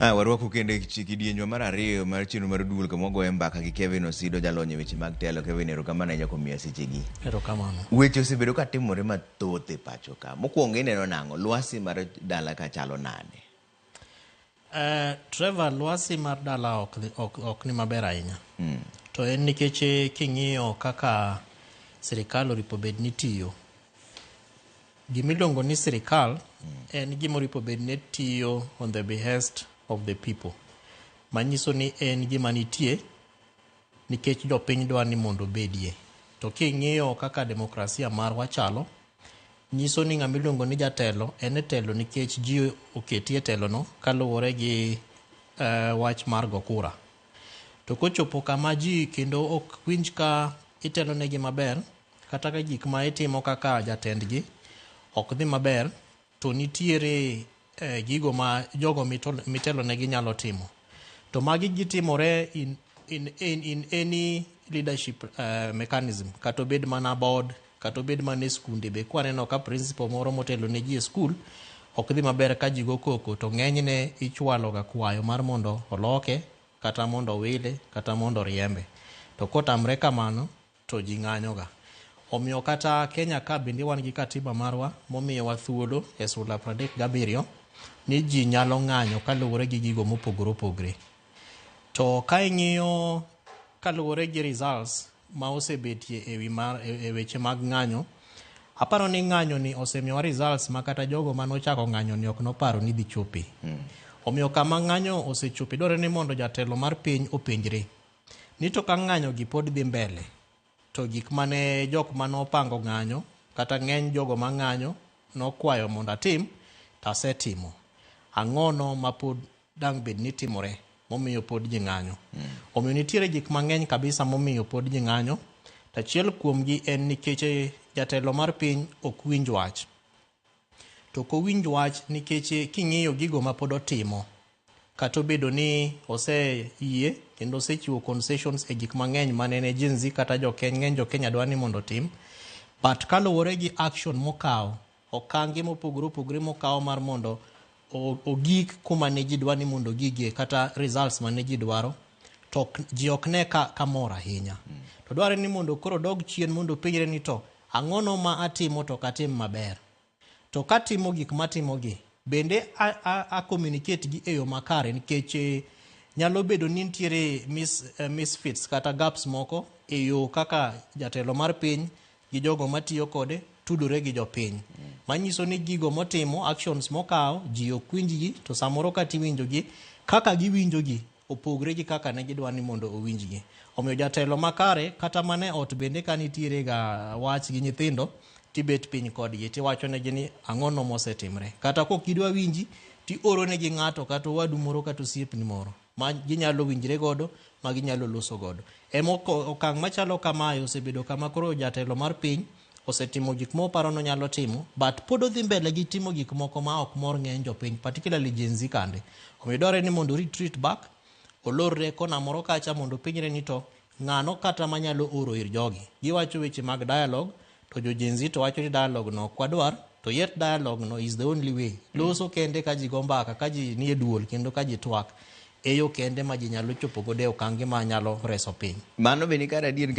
Warwaku kendo e kidienjwa mar ariyo mar chenro mar duol kama wagoye mbaka gi Kevin Osido, jalony e weche mag telo. Kevin, erokamano ahinya kuom miya sechegi. Erokamano. Weche osebedo ka timore mathoth e pacho ka. Mokwongo ineno nang'o? Lwasi mar dala ka chalo nade? Trevor, lwasi mar dala ok ni maber ahinya. To en nikech king'iyo kaka sirikal oripo bed ni tiyo. Gimiluongo ni sirikal en gima oripo bed ni tiyo on the behest of the people. Manyiso ni en gima nitie nikech jopiny dwa ni mondo obedie. To king'iyo kaka demokrasia marwa chalo, nyiso ni ng'ama iluongo ni jatelo en e telo nikech ji oketi e telono kaluwore gi wach mar go kura. To kochopo kama ji kendo ok winj ka itelonegi maber, kata ka gik ma itimo kaka jatendgi ok dhi maber, to nitiere gigo ma jogo mitelonegi nyalo timo. To magi gitimore in any leadership mechanism, kata obed mana board, kata obed mana e skunde be. Kwaneno ka principal moro motelo ne ji e skul ok dhi maber ka ji go koko, to ng'enyne ichwalo ga kwayo mar mondo oloke, kata mondo owile, kata mondo oriembe. To kotamre kamano, to ji ng'anyo ga. Omiyo kata Kenya ka bende wan gi katiba marwa momiyowa thuolo e sula 37 ni ji nyalo ng'anyo kaluwore gi gigo mopogore opogore. To ka ing'iyo kaluwore gi results ma osebetie e wi mar e weche mag ng'anyo, aparo ni ng'anyo ni osemiyowa results ma kata jogo manochako ng'anyo ni ok noparo ni dhi chope. Omiyo kama ng'anyo osechope, dwarore ni mondo jatelo mar piny openjre ni to ka ng'anyo gi pod dhi mbele, to gik mane jok manopango ng'anyo kata ng'eny jogo mang'anyo nokwayo mondo atim, to asetimo. Ang'ono ma pod dang' bed ni timore momiyo pod ji ng'anyo? Omiyo nitiere gik mang'eny kabisa momiyo pod ji ng'anyo. To achiel kuomgi en nikech jatelo mar piny ok winj wach. To ok owinj wach nikech king'iyo gigo ma pod otimo, kata obedo ni oseyie kendo osechiwo concessions e gik mang'eny manene Gen Z kata jokenya, ng'eny jokenya dwa ni mondo otim, but kaluwore gi action mokawo, okange mopogore opogore mokawo mar mondo ogik kuma ne ji dwa ni mondo ogigie kata results mane ji dwaro, to ji ok ne ka mor ahinya. To dwarore ni mondo koro dog chien mondo openjre ni to ang'ono ma atimo to ok atim maber. To katimo gik matimogi, bende a communicate gi e yo makare, nikech nyalo bedo ni nitiere misfits kata gaps moko e yo kaka jatelo mar piny gi jogo matiyo kode tudore gi jopiny. Manyiso ni gigo motimo, actions mokawo, ji ok winjgi, to samoro kata iwinjogi, kaka giwinjogi opogre gi kaka ne gidwa ni mondo owinjgi. Omiyo jatelo makare, kata mana e ot bende ka nitiere ga wach gi nyithindo, tibet piny kodgi tiwacho negi ni ang'ono mosetimre. Kata kok gidwa winji, tioro negi ng'ato kata owadu moro kata osiepni moro ma ginyalo winjre godo, ma ginyalo loso godo. Ema okang' machalo kamae osebedo kama koro jatelo mar piny osetimo gik moparo nonyalo timo, but pod odhi mbele gi timo gik moko ma ok mor ng'eny jopiny, particularly Gen Z kande. Omiyo dwarore ni mondo retreat back, olorre kona moro kacha mondo openjre ni to ng'ano kata manyalo oro ir jogi. Giwacho weche mag dialogue, to jo Gen Z to wacho ni dialogue no ok wadwar, to yet dialogue no is the only way. Loso kende ka ji go mbaka, ka ji nie duol kendo ka ji twak, e yo kende ma ji nyalo chopo godo e okange ma nyalo reso piny. Mano be ni kare adier nikech